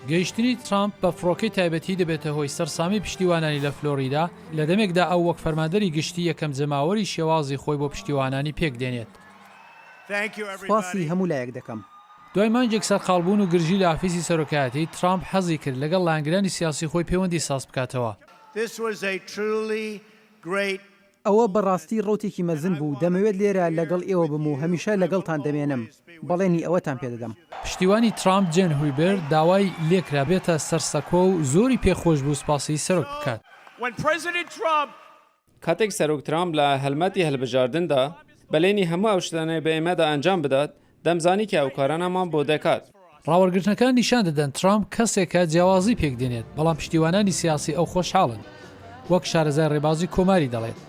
گەیشتنی ترامپ بە فڕۆکەی تایبەتی دەبێتە هۆی سەرسامی پشتیوانانی لە فلۆریدا، لە دەمێکدا ئەو وەک فەرماندەری گشتی یەکەم جەماوەری شێوازی خۆی بۆ پشتیوانانی پێکدێنێت. سوپاسی هەموو لایەک دەکەم. دوای مانگێک سەرقاڵبوون و گرژی لە ئافیسی سەرۆکایەتی، ترامپ حەزی کرد لەگەڵ لایەنگرانی سیاسی خۆی پەیوەندی ساز بکاتەوە. ئەوە بەڕاستی ڕەوتێکی مەزن بوو، دەمەوێت لێرە لەگەڵ ئێوە بم و هەمیشە لەگەڵتان دەمێنم، بەڵێنی ئەوەتان پێدەدەم. پشتیوانی ترامپ جێن هویبێر داوای لێکرا بێتە سەر سەکۆ و زۆری پێخۆش بوو سوپاسی سەرۆک بکات. کاتێک سەرۆک ترامپ لە هەڵمەتی هەڵبژاردندا بەلێنی هەموو ئەو شتانەی بە ئێمەدا ئەنجام بدات، دەمزانی کە ئەو کارانەمان بۆ دەکات. ڕاوەرگرتنەکان نیشان دەدەن ترامپ کەسێکە جیاوازی پێکدێنێت، بەڵام پشتیوانانی سیاسی ئەو خۆشحاڵن، وەک شارەزای ڕێبازی کۆماری دەڵێت.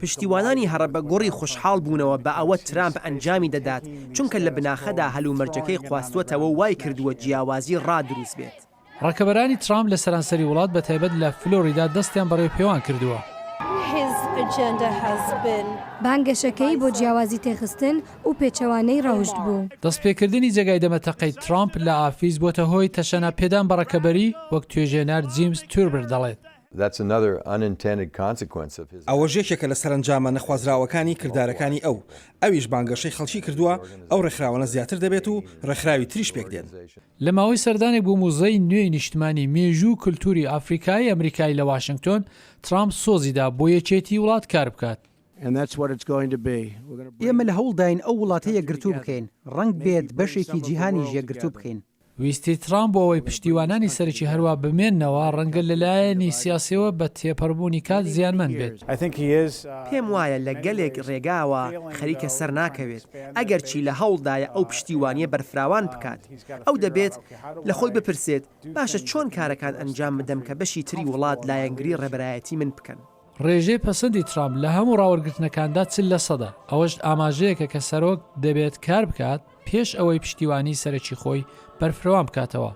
پشتیوانانی هەڕە بە گوڕی خۆشحاڵ بوونەوە بە ئەوە ترامپ ئەنجامی دەدات، چونکە لە بناخەدا هەلومەرجەکەی قواستووەتەوە و وایکردووە جیاوازی ڕا دروست بێت. ڕکەبەرانی ترامپ لە سەرانسەری وڵات بە تایبەت لە فلۆریدا دەستیان بە ڕێپێوان کردووە. بانگەشەکەی بۆ جیاوازی تێخستن و پێچەوانەی ڕەوشت بوو. دەستپێکردنی جێگای دەمەتەقەی ترامپ لە ئافیس بۆتە هۆی تەشەنە پێدان بە ڕکەبەری، وەک توێژێنەر جیمز توربر دەڵێت. ئەوەش یەکێکە لە سەرەنجامە نەخوازراوەکانی کردارەکانی ئەو، ئەویش بانگەشەی خەڵکی کردووە ئەو ڕێکخراوانە زیاتر دەبێت و ڕێکخراوی تریش پێکدێن. لە ماوەی سەردانێک بۆ موزەی نوێی نیشتمانی مێژوو و کلتوری ئافریکایی ئەمریکایی لە واشنگتۆن، ترامپ سۆزی دا بۆ یەکێتی وڵات کار بکات. ئێمە لە هەوڵداین ئەو وڵاتە یەکگرتوو بکەین، ڕەنگبێت بەشێکی جیهانیش یەکگرتوو بکەین. ویستی ترامپ بۆ ئەوەی پشتیوانانی سەرەکی هەروا بمێننەوە، ڕەنگە لە لایەنی سیاسییەوە بە تێپەڕبوونی کات زیانمەند بێت. پێم وایە لە گەلێک ڕێگاوە خەریکە سەرناکەوێت، ئەگەرچی لە هەوڵدایە ئەو پشتیوانییە بەرفراوان بکات. ئەو دەبێت لە خۆی بپرسێت، باشە چۆن کارەکان ئەنجام بدەم کە بەشی تری وڵات لایەنگری ڕێبەرایەتی من بکەن؟ ڕێژەی پەسەندی ترامپ لە هەموو ڕاوەرگرتنەکاندا 40 لەسەدە، ئەوەش ئاماژەیەکە کە سەرۆک دەبێت کار بکات پێش ئەوەی پشتیوانی سەرەکی خۆی بەرفرەوان بکاتەوە.